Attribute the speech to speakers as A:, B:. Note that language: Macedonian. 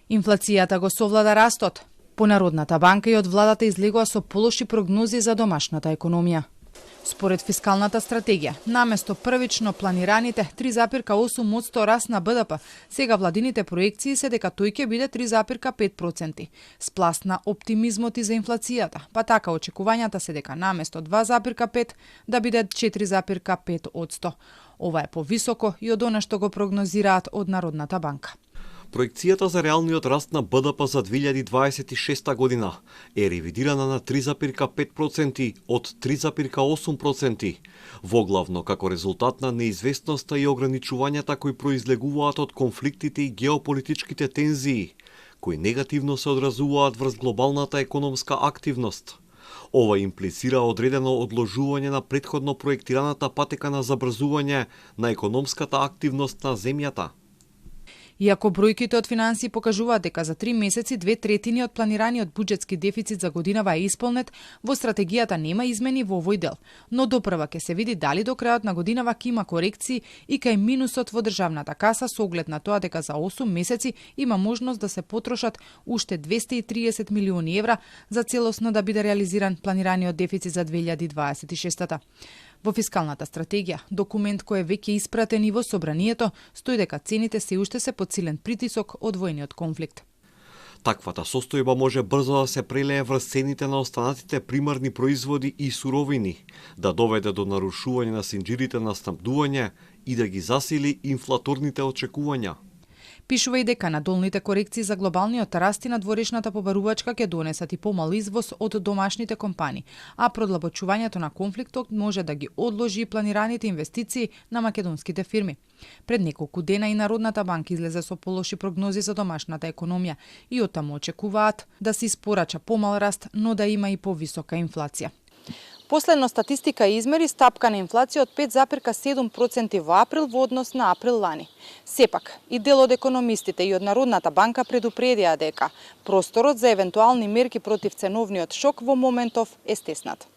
A: Инфлацијата го совлада растот. По Народната банка и од владата излегува со полоши прогнози за домашната економија. Според фискалната стратегија, наместо првично планираните 3,8% раст на БДП, сега владините проекции се дека тој ќе биде 3,5%. Спласна оптимизмот и за инфлацијата, па така очекувањата се дека наместо 2,5% да биде 4,5%. Ова е повисоко и од она што го прогнозираат од Народната банка.
B: Проекцијата за реалниот раст на БДП за 2026 година е ревидирана на 3,5% од 3,8%, воглавно како резултат на неизвестноста и ограничувањата кои произлегуваат од конфликтите и геополитичките тензии, кои негативно се одразуваат врз глобалната економска активност. Ова имплицира одредено одложување на претходно проектираната патека на забрзување на економската активност на земјата.
A: Иако бројките од финансии покажуваат дека за 3 месеци 2/3 од планираниот буџетски дефицит за годинава е исполнет, во стратегијата нема измени во овој дел, но допрва ќе се види дали до крајот на годинава ќе има корекции и кај минусот во државната каса со оглед на тоа дека за 8 месеци има можност да се потрошат уште 230 милиони евра за целосно да биде реализиран планираниот дефицит за 2026. Во фискалната стратегија, документ кој е веќе испратен и во собранието, стои дека цените се уште се под силен притисок од војниот конфликт.
B: Таквата состојба може брзо да се прелее врз цените на останатите примарни производи и суровини, да доведе до нарушување на синџирите на снабдување и да ги засили инфлаторните очекувања.
A: Пишува и дека надолните корекции за глобалниот раст и надворешната побарувачка ќе донесат и помал извоз од домашните компании, а продлабочувањето на конфликтот може да ги одложи планираните инвестиции на македонските фирми. Пред неколку дена и Народната банка излезе со полоши прогнози за домашната економија и оттаму очекуваат да се испорача помал раст, но да има и повисока инфлација. Последно статистика измери стапка на инфлација од 5,7% во април во однос на април лани. Сепак, и дел од економистите и од Народната банка предупредија дека просторот за евентуални мерки против ценовниот шок во моментов е стеснат.